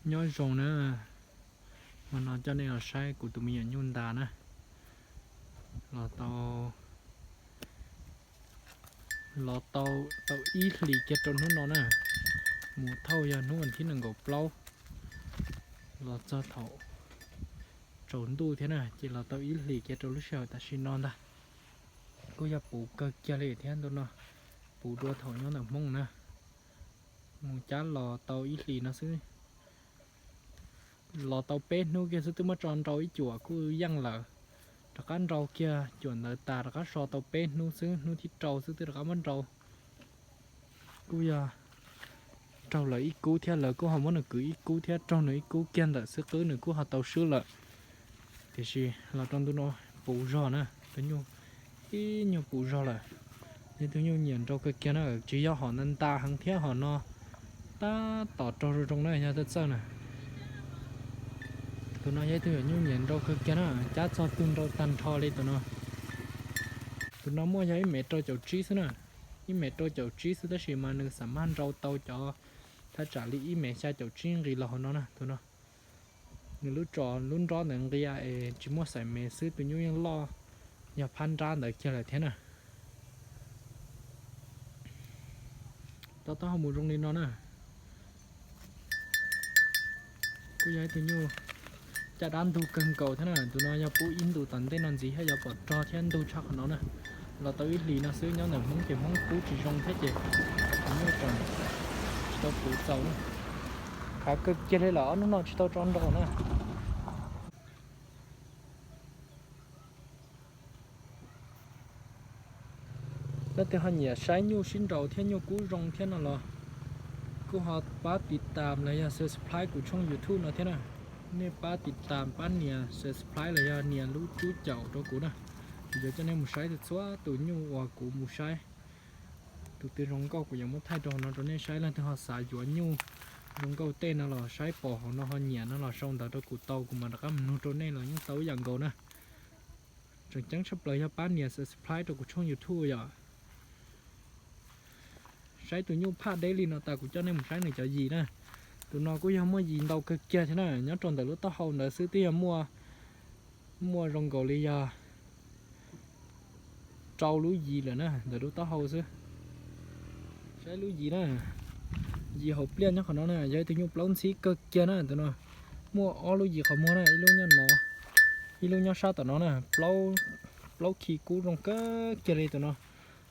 Nyob zoo na, hmo no coj nej los saib kuv tus me nyuam nyuj ntas na, los tau, los tau, tau ib hlis kiag rau hnub no na, mus thauj yog hnub vas thib nees nkaum plaub los txog thaum tsaus ntuj thiab na, ces los tau ib hlis kiag rau lub sij hawm tam sim no ntag. Kuj yog puv kawg kiag li thiab ntu no, puv dua thaum nyob ntawm Hmoob na. Mus cab los tau ib hlis no xwb, los tau peb hnub kiag xwb twb muab tso nrau ib cuam kuj yeej lawm. Rov qab nrau kiag cuam ntawd tas rov qab so tau peb hnub xwb, hnub thib rau xwb twb rov qab muab nrau. Kuj yog raug lawv ib kub thiab, lawv kuj ho muab nws kwv ib kub thiab, raug nws ib kub kiag ntawm xwb qwb nws kuj ho tau swb lawm. Tiam sis los rau ntu no puv zog na, tus nyuj ib nyuag puv zog lawm. Yog tus nyuj nyiam nrau kawg kiag na, tsis yog hom nta nta heev thiab, hom no tab tom raug zoo zoo na, yog txawj txawj na. Tus no yog ib tug nyuj nyiam nrau kawg kiag na, cab txog tug nrau tag nrho li tus no. Tus no muaj yog ib mev rau caum tsib xwb na, ib mev rau caum tsib xwb tab sis mas nws xam maj nrau tau cov thaj tsam li ib mev xya caum tsib nqis los hauv no na tus no. Nws lub tso lub nrob ntawd nqia es tsis muaj xaim mev xwb, tus nyuj yeej loj yog phab nrab ntawd kiag lawm thiab na. Rau taub hau mus zoo li no na. Kuj yog ib tug nyuj caj dab ntug kawg nkaus thiab na, tus no yog pub ib ntus tom ntej no ntxiv thiab yuav pom rog thiab ntug tshaj qhov no na. Los tau ib hlis no xwb, nyob ntawm Hmoob ces Hmoob pub tsis zoo thiab ces nyuj tseem tsis tau puv txaus na. Khav kawg kiag li lawm, ob hnub no tsis tau tso nrau na. Leej twg ho nyiam saib nyuj sib nraus thiab nyuj kub zoo thiab no los kuj ho pab tiv tam los yog subscribe kuv tshooj YouTube no thiab na. Nej pab tiv tam pab nias subscribe los yog nias lub cub caum rau kuv na. Kuv yuav coj nej mus saib txhua tus nyuj uas kuv mus saib. Tus twg zoo nkauj kuv yuav muab thaij rau hauv no rau nej saib. Leej twg ho xav yuav nyuj zoo nkauj tej no los saib pom hauv no ho nyiam no los sau ntawv rau kuv tau, kuv mam rov qab mus nug rau nej los yeej tau ib yam nkaus na. Tseem ceeb tshaj plaws yog pab nias subscribe rau kuv tshooj YouTube yom. Saib tus nyuj phaj deb li no tas kuv coj nej mus saib nws cov yim na. Tus no kuj yog muaj yim ntau kawg kiag thiab na, nyob rau ntawm lub taub hau ntawd xwb twb yog muaj, muaj zoo nkaus li yog rau lub yim lawm na, ntawm lub taub hau xwb. Saib lub yim na, yim hauv pliaj nyob qhov no na, yog ib tug nyuj plaub ntxhib kawg kiag na tus no. Muaj ob lub yim qhov muag na, ib lub nyob no, ib lub nyob sab tom no na, plaub, plaub khi kub zoo kawg kiag li tus no.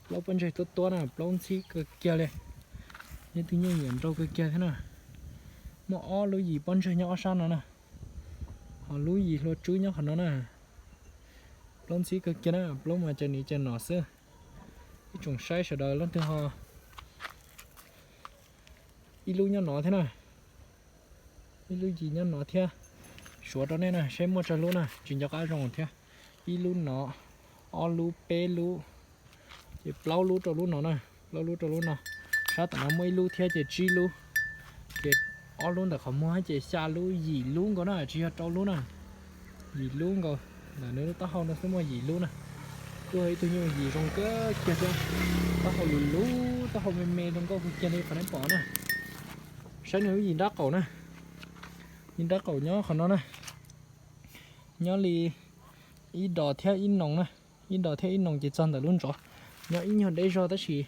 Plaub pob ntseg tuab tuab na, plaub ntxhib kawg kiag li. Yog ib tug nyuj nyiam nrau kawg kiag thiab na. Muaj ob lub yim pob ntseg nyob ob sab no na, ho lub yim hlua tswb nyob qhov no na. Plaub ntxhib kawg kiag na, plaub mas caws niv caws nom xwb. Ib tsoom saib sawv daws leej twg ho, ib lub nyob no thiab na, ib lub yim nyob no thiab. Suav rau nej na, saib muaj tsawg lub na, tsis nco qab zoo thiab. Ib lub no, ob lub, peb lub, ces plaub lub rau lub no na, plaub lub rau lub no. Sab tom no muaj ib lub thiab ces tsib lub, ces ob lub ntawm qhov muag ces xya lub, yim lub nkaus na, tsis yog rau lub na. Yim lub nkaus, ntawm nws lub taub hau no xwb muaj yim lub na. Kuj yog ib tug nyuj yim zoo kawg kiag thiab, taub hau luv luv, taub hau me me zoo nkauj kawg kiag li qhov nej pom na. Saib nws lub yim nrab qaum na, yim nrab qaum nyob qhov no na, nyob li ib dos thiab ib noos na, ib dos thiab ib noos ces txog ntawm lub ntsov. Nyob ib nyuag deb zog tab sis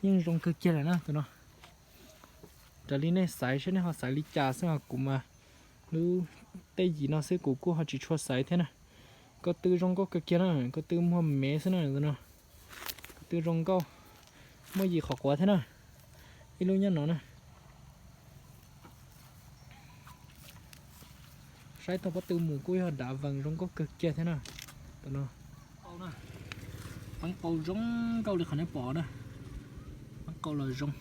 yeej zoo kawg kiag lawm na tus no. Raws li nej xaiv seb nej ho xaiv li cas xwb, ho kuv mas lub, tej yim no xwb kuv kuj ho tsis tshua xaiv thiab na. Ko tw zoo nkauj kawg kiag na, ko tw muag mev xwb na tus no. Ko tw zoo nkauj, muaj yim qhov quav thiab na. Ib lub nyob no na. Saib tau pob tw mus kuj yog dav vees zoo nkauj kawg kiag thiab na. Tus no, peeb qau zoo nkauj li qhov nej pom na. Peeb qau los zoo.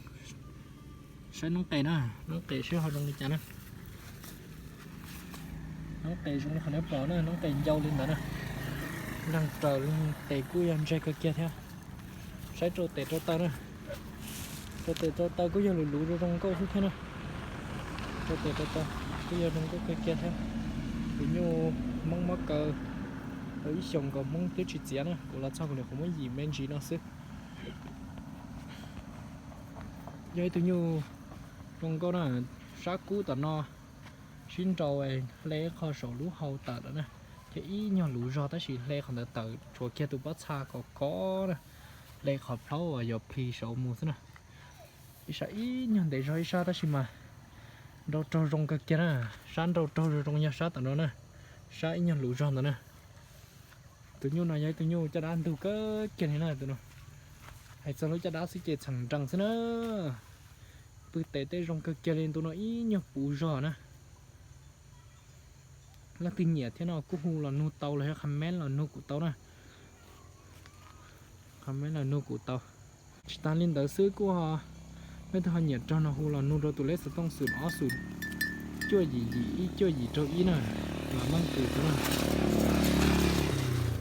Saib noob qes na, noob qes saib ho zoo li cas na. Noob qes zoo li qhov nej pom na, noob qes ncau li ntawd na. Leeg raws leeg tes kuj yog ntseg kawg kiag thiab. Saib rau tes rau taw na. Rau tes rau taw kuj yog luv luv zoo zoo nkauj xwb thiab na. Rau tes rau taw kuj yog zoo nkauj kawg kiag thiab. Tus nyuj Hmoob mob kaw tau ib xyoos nkaus Hmoob twb tsis txiav na, kuv los txog kuv niam qhuav muab yim me ntsis no xwb. Yog ib tug nyuj zoo nkauj na, sab kub tom no, Sib nrau hle qhov saum lub hau tawm lawm na, ces ib nyuag luv zog tab sis hle qhov ntawd tawm tshuav kiag tus pob txha kov kov na, hle qhov plhaub uas yog plis saud mus xwb na. Ib sab ib nyuag ntev zog ib sab tab sis mas nrau raug zoo kawg kiag na. Sab nrau raug zoo zoo yog sab tom no na, sab ib nyuag luv zog ntawd na. Tus nyuj no yog ib tug nyuj caj dab ntug kawg kiag li na tus no. Hais txog lub caj dab xwb ces txheem nrees xwb na. Pw tes tej zoo kawg kiag li, ntu no ib nyuag puv zog na. Leej twg nyiam thiab no kuj hu los nug tau los yog comment los nug kuv tau na. Comment los nug kuv tau. Tsis tas li ntawd xwb kuj, leej twg ho nyiam raug no hu los nug rau tus lej xov tooj xoom ob xoom cuaj yim yim ib cuaj yim rau ib na, los meej tus xwb na.